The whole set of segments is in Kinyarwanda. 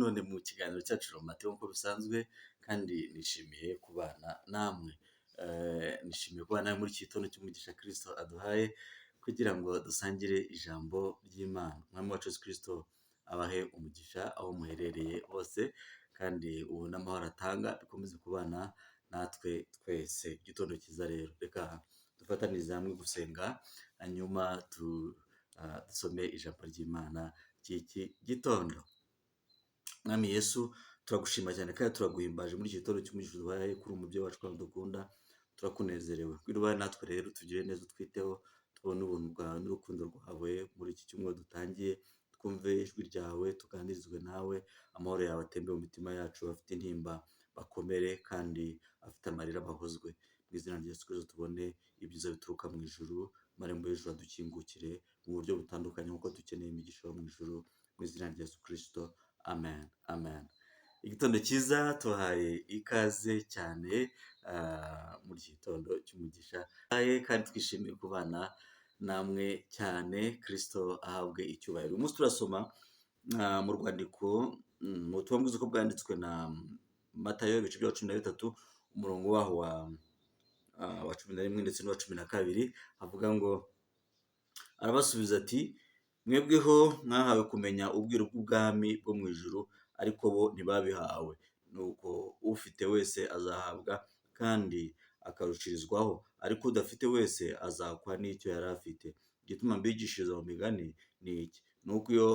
Nanone mu kiganiro cyacu Romate nk'uko bisanzwe, kandi nishimiye kubana namwe. Nishimiye kubana namwe muri iki gitondo cy'umugisha Kristo aduhaye kugira ngo dusangire ijambo ry'Imana. Umwami wacu Yesu Kristo abahe umugisha aho muherereye hose, kandi ubu n'amahoro atanga bikomeze kubana natwe twese. Igitondo cyiza rero, reka dufatanirize hamwe gusenga, hanyuma dusome ijambo ry'Imana ry'iki gitondo. Mwami Yesu, turagushima cyane kandi turaguhimbaje muri iki gitondo cy'umugisha uduhaye kuri umubyeyi wacu kandi dukunda, turakunezerewe. Ngwino ubane natwe rero, utugirire neza, utwiteho, tubone ubuntu bwawe n'urukundo rwawe muri iki cyumweru dutangiye, twumve ijwi ryawe, tuganirizwe nawe, amahoro yawe atembe mu mitima yacu, abafite intimba bakomere kandi abafite amarira bahozwe. Mu izina rya Yesu Kristo tubone ibyiza bituruka mu ijuru, amarembo y'ijuru adukingukire mu buryo butandukanye nk'uko dukeneye imigisha yo mu ijuru, mu izina rya Yesu Kristo, amen, amen. Igitondo cyiza, tubahaye ikaze cyane muri iki gitondo cy'umugisha, kandi twishimiye kubana namwe cyane, Kristo ahabwe icyubahiro. Uyu munsi turasoma mu rwandiko, mu butumwa bwiza uko bwanditswe na Matayo, ibice bya 13, umurongo waho wa 11 ndetse n'uwa 12, avuga ngo: "Arabasubiza ati: 'Mwebweho mwahawe kumenya ubwiru bw'ubwami bwo mu ijuru, ariko bo ntibabihawe. Nuko ufite wese azahabwa kandi akarushirizwaho, ariko udafite wese azakwa n'icyo yari afite. Igituma mbigishiriza mu migani ni iki: ni uko iyo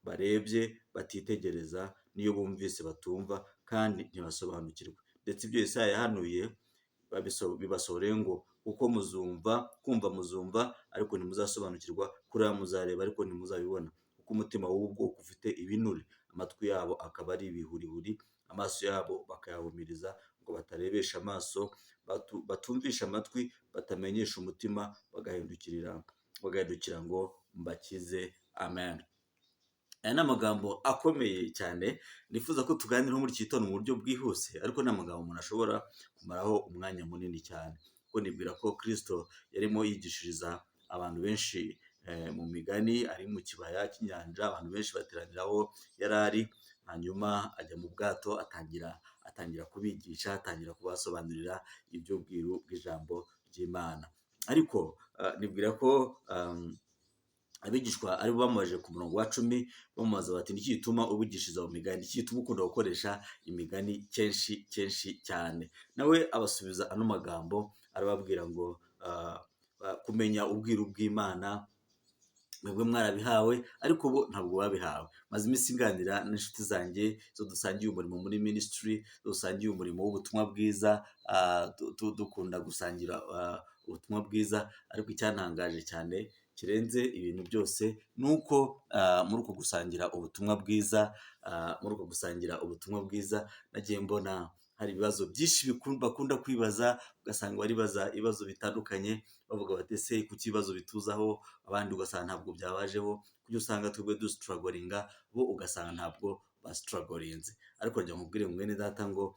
barebye batitegereza, n'iyo bumvise batumva kandi ntibasobanukirwa. Ndetse ibyo Yesaya yahanuye bibasohoreye ngo: Kuko muzumva, kumva muzumva ariko ntimuzasobanukirwa, kureba muzareba ariko ntimuzabibona. Kuko umutima w'ubu bwoko ufite ibinure, amatwi yabo akaba ari ibihurihuri, amaso yabo bakayahumiriza ngo batarebesha amaso, batumvisha amatwi, batamenyesha umutima, bagahindukira ngo mbakize. Amen." Aya ni amagambo akomeye cyane nifuza ko tuganiraho muri iki gitondo mu buryo bwihuse, ariko ni amagambo umuntu ashobora kumaraho umwanya munini cyane, kuko nibwira ko Kristo yarimo yigishiriza abantu benshi mu migani ari mu kibaya cy'inyanja, abantu benshi bateranira aho yari ari, hanyuma ajya mu bwato, atangira kubigisha, atangira kubasobanurira iby'ubwiru bw'ijambo ry'Imana. Ariko nibwira ko abigishwa aribo bamubajije ku murongo wa 10, bamubaza bati: "Niki gituma ubigishiriza mu migani? Niki gituma ukunda gukoresha imigani kenshi kenshi cyane?" Nawe abasubiza ano magambo, arababwira ngo kumenya ubwiru bw'Imana mwebwe mwarabihawe, ariko bo ntabwo babihawe. Maze iminsi nganira n'inshuti zanjye zo dusangiye umurimo muri ministry, dusangiye umurimo w'ubutumwa bwiza, dukunda gusangira ubutumwa bwiza, ariko icyantangaje cyane kirenze ibintu byose ni uko muri uko gusangira ubutumwa bwiza, nagiye mbona hari ibibazo byinshi bakunda kwibaza, ugasanga baribaza ibibazo bitandukanye, bavuga bati: "Ese kuki ibibazo bituzaho, abandi ugasanga ntabwo byabajeho? Kuki usanga twebwe dustrugglinga, bo ugasanga ntabwo bastrugglinze?" Ariko reka nkubwire, mwene data, ngo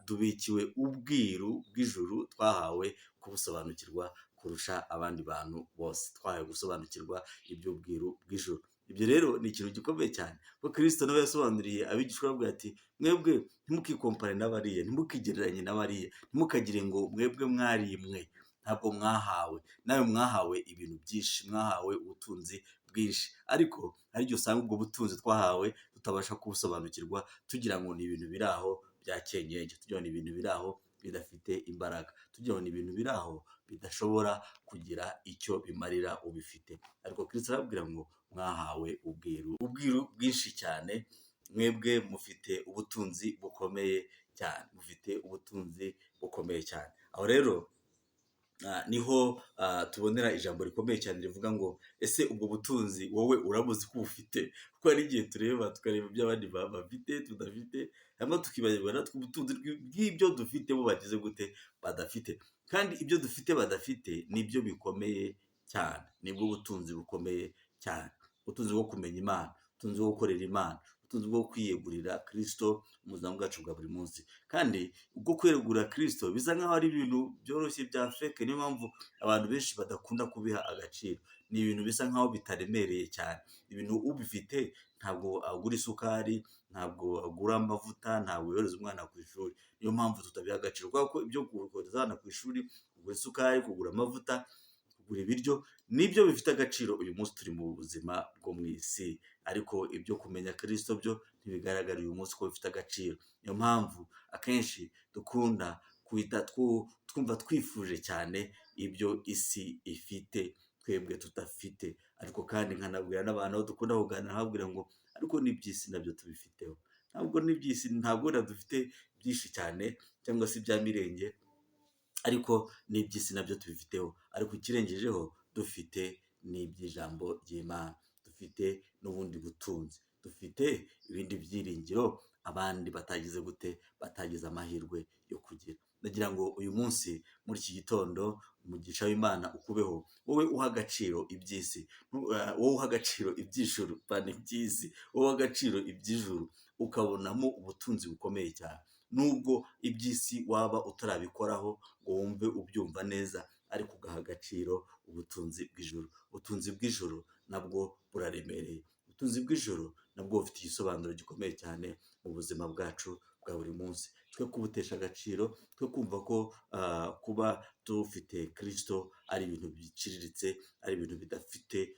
dubikiwe ubwiru bw'ijuru, twahawe kubusobanukirwa kurusha abandi bantu bose, twahawe gusobanukirwa iby'ubwiru bw'ijuru. Ibyo rero ni ikintu gikomeye cyane, kuko Kirisito nawe yasobanuriye abigishwa, babwira ati: "Mwebwe ntimukikompare n'abariya, ntimukigereranye n'abariya, ntimukagire ngo mwebwe mwarimwe." Ntabwo mwahawe, nawe mwahawe ibintu byinshi, mwahawe ubutunzi bwinshi, ariko hari igihe usanga ubwo butunzi twahawe tutabasha kubusobanukirwa, tugira ngo ni ibintu biri aho bya kenyege, tugira ngo ni ibintu biri aho bidafite imbaraga, tugira ngo ni ibintu biri aho bidashobora kugira icyo bimarira ubifite. Ariko Kristo arababwira ngo: "Mwahawe ubwiru, ubwiru bwinshi cyane, mwebwe mufite ubutunzi bukomeye cyane, mufite ubutunzi bukomeye cyane." Aho rero niho tubonera ijambo rikomeye cyane rivuga ngo: ese ubwo butunzi wowe urabuzi ko ubufite? Kuko hari igihe tureba, tukareba ibyo abandi bafite tudafite, hanyuma tukibagirwa natwe ubutunzi bw'ibyo dufite bo bagize gute? Badafite. Kandi ibyo dufite badafite nibyo bikomeye cyane, nibwo butunzi bukomeye cyane: ubutunzi bwo kumenya Imana, ubutunzi bwo gukorera Imana, ubutunzi bwo kwiyegurira Kristo mu buzima bwacu bwa buri munsi. Kandi ubwo kwiyegurira Kristo bisa nk'aho ari ibintu byoroshye bya fake, niyo mpamvu abantu benshi badakunda kubiha agaciro. Ni ibintu bisa nkaho bitaremereye cyane. Ibintu ubifite ntabwo agura isukari, ntabwo agura amavuta, ntabwo yohereza umwana ku ishuri. Niyo mpamvu tutabiha agaciro, kubera ko ibyo kohereza abana ku ishuri, kugura isukari, kugura amavuta, kugura ibiryo, nibyo bifite agaciro uyu munsi turi mu buzima bwo mu isi. Ariko ibyo kumenya Kristo byo ntibigaragara uyu munsi ko bifite agaciro. Niyo mpamvu akenshi dukunda guhita twumva twifuje cyane ibyo isi ifite twebwe tudafite. Ariko kandi nkanabwira n'abantu aho dukunda kuganira, nkababwira ngo ariko n'iby'isi nabyo tubifiteho. Ntabwo n'iby'isi, ntabwo wenda dufite byinshi cyane cyangwa se ibya mirenge, ariko n'iby'isi nabyo tubifiteho. Ariko ikirengejeho dufite n'iby'ijambo ry'Imana, dufite n'ubundi butunzi, dufite ibindi byiringiro abandi batagize gute, batagize amahirwe yo kugira. Ndagira ngo uyu munsi muri iki gitondo umugisha w'Imana ukubeho, wowe uha agaciro iby'isi, wowe uha agaciro iby'ijuru, pana iby'isi, wowe uha agaciro iby'ijuru, ukabonamo ubutunzi bukomeye cyane. Nubwo iby'isi waba utarabikoraho ngo wumve ubyumva neza, ariko ugaha agaciro ubutunzi bw'ijuru. Ubutunzi bw'ijuru nabwo buraremereye. Ubutunzi bw'ijuru nabwo bufite igisobanuro gikomeye cyane mu buzima bwacu bwa buri munsi. Twe kubutesha agaciro, twe kumva ko kuba dufite Kristo ari ibintu biciriritse, ari ibintu bidafite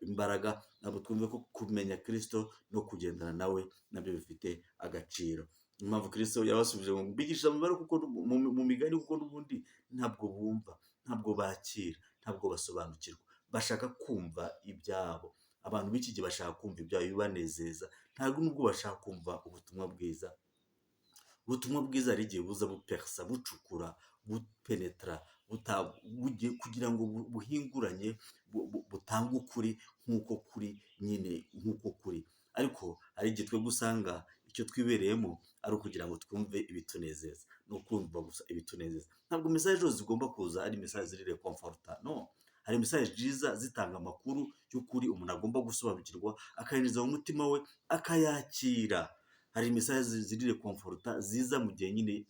imbaraga, ntabwo twumve ko kumenya Kristo no kugendana nawe nabyo bifite agaciro. Niyo mpamvu Kristo yabasubije ngo mbigisha mu mibare kuko mu migani, kuko n'ubundi ntabwo bumva, ntabwo bakira, ntabwo basobanukirwa, bashaka kumva ibyabo. Abantu b'iki gihe bashaka kumva ibyabo ibibanezeza, ntabwo nubwo bashaka kumva ubutumwa bwiza. Ubutumwa bwiza hari igihe buza buperisa, bucukura, bupenetra, kugira ngo buhinguranye, butange ukuri nk'uko kuri nyine, nk'uko kuri. Ariko hari igihe twebwe usanga icyo twibereyemo ari ukugira ngo twumve ibitunezeza, ni ukumva gusa ibitunezeza. Ntabwo message zose zigomba kuza ari message ziri réconfortant, no. Hari message nziza zitanga amakuru y'ukuri umuntu agomba gusobanukirwa, akayinjiza mu mutima we, akayakira. Hari message ziri réconfortant ziza mu gihe nyine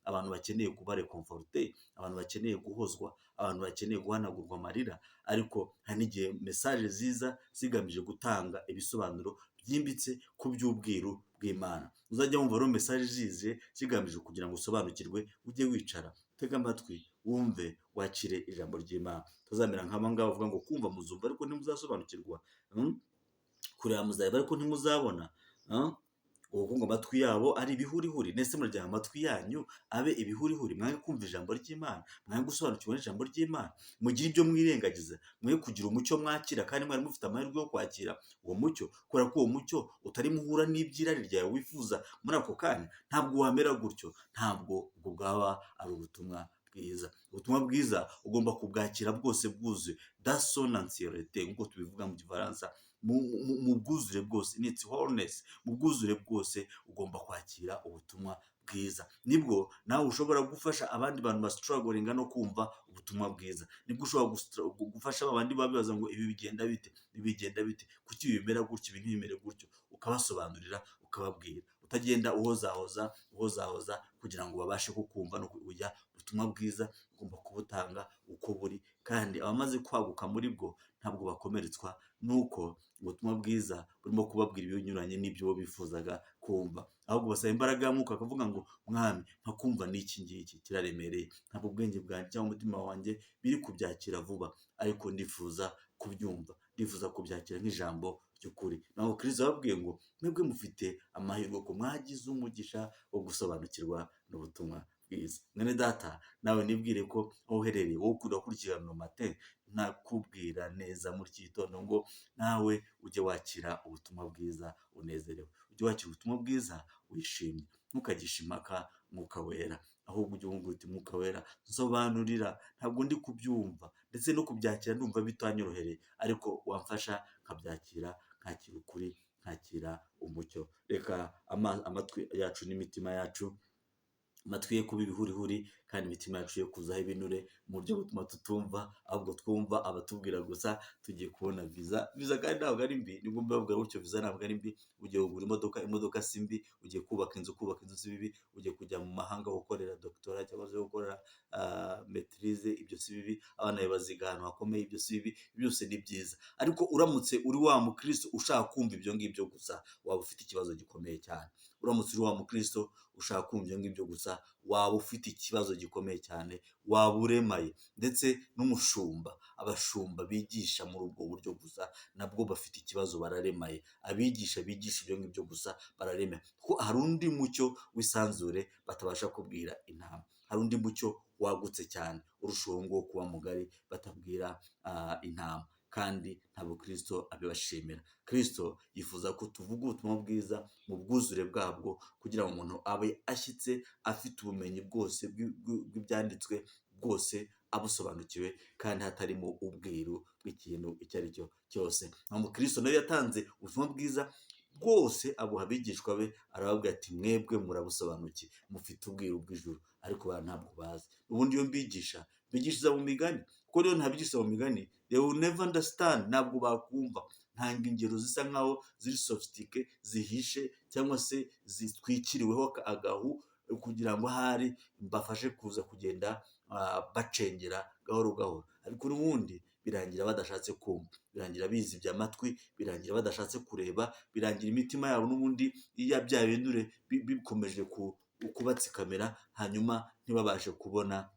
abantu bakeneye kuba réconforté, abantu bakeneye guhozwa, abantu bakeneye guhanagurwa amarira. Ariko hari n'igihe message ziza zigamije gutanga ibisobanuro byimbitse ku by'ubwiru bw'Imana. Uzajya wumva rero message zije zigamije kugira ngo usobanukirwe, ujye wicara utege amatwi, wumve, wakire ijambo ry'Imana. Utazamera nk'aba ngaba bavuga ngo kumva muzumva ariko ntimuzasobanukirwa, kureba muzareba ariko ntimuzabona, Ubwo ngo amatwi yabo ari ibihurihuri. Nese muragira ngo amatwi yanyu abe ibihurihuri, mwange kumva ijambo ry'Imana, mwange gusobanukirwa n'ijambo ry'Imana, mugire ibyo mwirengagiza, mwe kugira umucyo mwakira kandi mwari mufite amahirwe yo kwakira uwo mucyo, kubera ko uwo mucyo utarimo uhura n'iby'irari ryawe wifuza muri ako kanya. Ntabwo wamera gutyo, ntabwo ubwo bwaba ari ubutumwa bwiza. Ubutumwa bwiza ugomba kubwakira bwose bwuzuye, dans son entièreté nk'uko tubivuga mu Gifaransa, mu bwuzure bwose, in its wholeness, mu bwuzure bwose ugomba kwakira ubutumwa bwiza. Nibwo nawe ushobora gufasha abandi bantu bastrugglinga no kumva ubutumwa bwiza. Nibwo ushobora gufasha babandi baba bibaza ngo ibi bigenda bite, ibi bigenda bite, kuki ibi bimera gutya, ibi ntibimere gutyo, ukabasobanurira, ukababwira, utagenda uhozahoza uhozahoza kugira ngo babashe kukumva no kujya. Ubutumwa bwiza ugomba kubutanga uko buri, kandi abamaze kwaguka muri bwo ntabwo bakomeretswa nuko ubutumwa bwiza burimo kubabwira ibinyuranye n'ibyo bo bifuzaga kumva, ahubwo basaba imbaraga ya Mwuka, bakavuga ngo Mwami, mpa kumva n'iki ngiki kiraremereye, ntabwo ubwenge bwanjye cyangwa umutima wanjye biri kubyakira vuba, ariko ndifuza kubyumva, ndifuza kubyakira nk'ijambo ry'ukuri. Ntabwo Kristo yababwiye ngo mwebwe mufite amahirwe ko mwagize umugisha wo gusobanukirwa n'ubutumwa bwiza. Mwene data, nawe nibwire ko aho uherereye, wowe ukunda gukurikirana matin, nakubwira neza muri iki gitondo ngo nawe ujye wakira ubutumwa bwiza unezerewe, ujye wakira ubutumwa bwiza wishimye, ntukagishe impaka Mwuka Wera, ahubwo ujye wumva uti Mwuka Wera nsobanurira, ntabwo ndi kubyumva, ndetse no kubyakira ndumva bitanyorohereye, ariko wamfasha nkabyakira, nkakira ukuri, nkakira umucyo. Reka amatwi yacu n'imitima yacu Amatwi ye kuba ibihurihuri kandi imitima yacu yo kuzaho ibinure mu buryo butuma tutumva, ahubwo twumva abatubwira gusa. Tugiye kubona viza. Viza kandi ntabwo ari mbi, nibwo mbabwira gutyo. Viza ntabwo ari mbi. Ugiye kugura imodoka, imodoka si mbi. Ugiye kubaka inzu, kubaka inzu si bibi. Ugiye kujya mu mahanga gukorera doctorat cyangwa se gukora maîtrise, ibyo si bibi. Abana bawe baziga ahantu hakomeye, ibyo si bibi. Byose ni byiza. Ariko uramutse uri wa mukristo ushaka kumva ibyo ngibyo gusa, waba ufite ikibazo gikomeye cyane. Uramutse uri wa mukristo ushaka kumva ibyo ngibyo gusa, waba ufite ikibazo gikomeye cyane, waba uremaye. Ndetse n'umushumba, abashumba bigisha muri ubwo buryo gusa nabwo bafite ikibazo, bararemaye. Abigisha bigisha ibyo ngibyo gusa bararemaye, kuko hari undi mucyo w'isanzure batabasha kubwira intama. Hari undi mucyo wagutse cyane urusha uwo nguwo kuba mugari batabwira intama, kandi ntabwo Kirisito abibashimira. Kirisito yifuza ko tuvuga ubutumwa bwiza mu bwuzure bwabwo, kugira ngo umuntu abe ashyitse, afite ubumenyi bwose bw'ibyanditswe bwose, abusobanukiwe kandi hatarimo ubwiru bw'ikintu icyo ari cyo cyose. Kirisito nawe yatanze ubutumwa bwiza bwose, abuha abigishwa be, arababwira ati: "Mwebwe murabusobanukiwe, mufite ubwiru bw'ijuru, ariko ba ntabwo bazi. Ubundi iyo mbigisha, mbigishiriza mu migani, kuko rero ntabigisha mu migani, they will never understand, ntabwo bakumva. Ntanga ingero zisa nkaho ziri sophistiqué, zihishe cyangwa se zitwikiriweho agahu, kugira ngo ahari mbafashe kuza kugenda bacengera gahoro gahoro. Ariko n'ubundi birangira badashatse kumva, birangira bizibye amatwi, birangira badashatse kureba, birangira imitima yabo n'ubundi iya bya binure bikomeje kubatsikamira, hanyuma ntibabashe kubona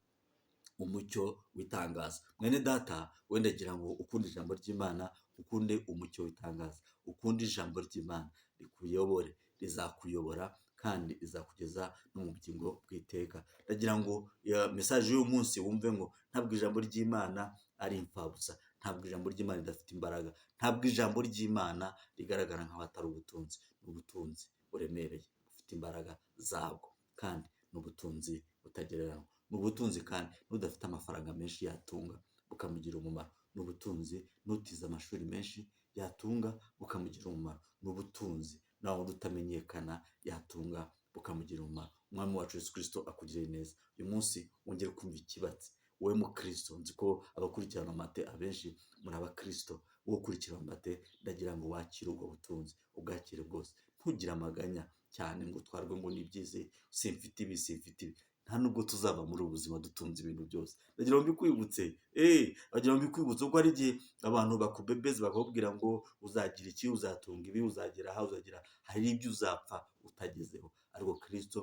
umucyo w'itangaza." Mwene data, wenda agira ngo ukunde ijambo ry'Imana, ukunde umucyo w'itangaza, ukunde ijambo ry'Imana rikuyobore, rizakuyobora kandi rizakugeza no mu bugingo bw'iteka. Ndagira ngo message y'uyu munsi wumve ngo ntabwo ijambo ry'Imana ari imfabusa, ntabwo ijambo ry'Imana ridafite imbaraga, ntabwo ijambo ry'Imana rigaragara nk'aho atari ubutunzi. Ni ubutunzi buremereye, bufite imbaraga zabwo, kandi ni ubutunzi butagereranywa. Ni ubutunzi kandi n'udafite amafaranga menshi yatunga bukamugira umumaro. Ni ubutunzi n'utize amashuri menshi yatunga bukamugira umumaro. Ni ubutunzi nawe wundi utamenyekana yatunga bukamugira umumaro. Umwami wacu Yesu Kirisito akugirire neza. Uyu munsi wongere kumva ikibatsi, wowe mukristo. Nzi ko abakurikirana mate abenshi muri abakristo. Wowe ukurikirana mate, ndagira ngo wakire ubwo butunzi, ubwakire bwose. Ntugire amaganya cyane ngo utwarwe ngo ni byiza, simfite ibi, simfite ibi. Nta nubwo tuzava muri ubu buzima dutunze ibintu byose. Ndagira ngo mbikwibutse, ndagira ngo mbikwibutse, kuko hari igihe abantu bakubebeza bakakubwira ngo uzagira iki, uzatunga ibi, uzagera aha, uzagera. Hari ibyo uzapfa utagezeho, ariko Kirisito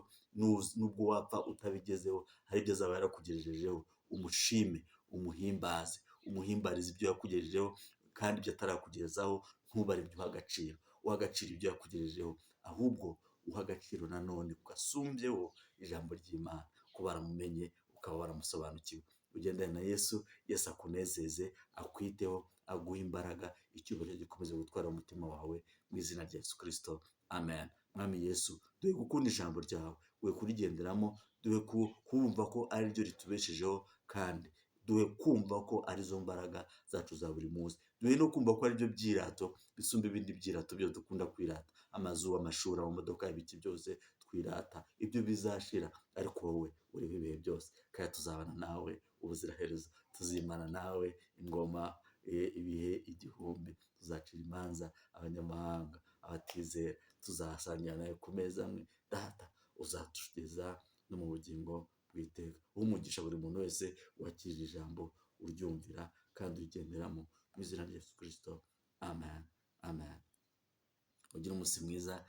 nubwo wapfa utabigezeho, hari ibyo azaba yarakugejejeho. Umushime, umuhimbaze, umuhimbarize ibyo yakugejejeho, kandi ibyo atarakugezaho ntubare ibyo uha agaciro. Uha agaciro ibyo yakugejejeho, ahubwo uha agaciro nanone gasumbyeho ijambo ry'Imana, kuba waramumenye ukaba waramusobanukiwe. Ugendane na Yesu, Yesu akunezeze, akwiteho, aguhe imbaraga, icyubahiro gikomeze gutwara umutima wawe, mu izina rya Yesu Kirisito, amen. Mwami Yesu, duhe gukunda ijambo ryawe, duhe kurigenderamo, duhe kumva ko ari ryo ritubeshejeho, kandi duhe kumva ko arizo mbaraga zacu za buri munsi. Duhe no kumva ko aribyo byirato bisumba ibindi byirato byose dukunda kwirata: amazu, amashuri, amamodoka, ibiki byose twirata, ibyo bizashira, ariko wowe uriho ibihe byose, kandi tuzabana nawe ubuziraherezo, tuzimana nawe ingoma ibihe 1000, tuzacira imanza abanyamahanga, abatizera, tuzasangira nawe ku meza amwe. Data, uzatugeza no mu bugingo bw'iteka. Uha umugisha buri muntu wese wakirira ijambo, uryumvira kandi urigenderamo, mu izina rya Yesu Kirisito, amen, amen. Ugire umunsi mwiza.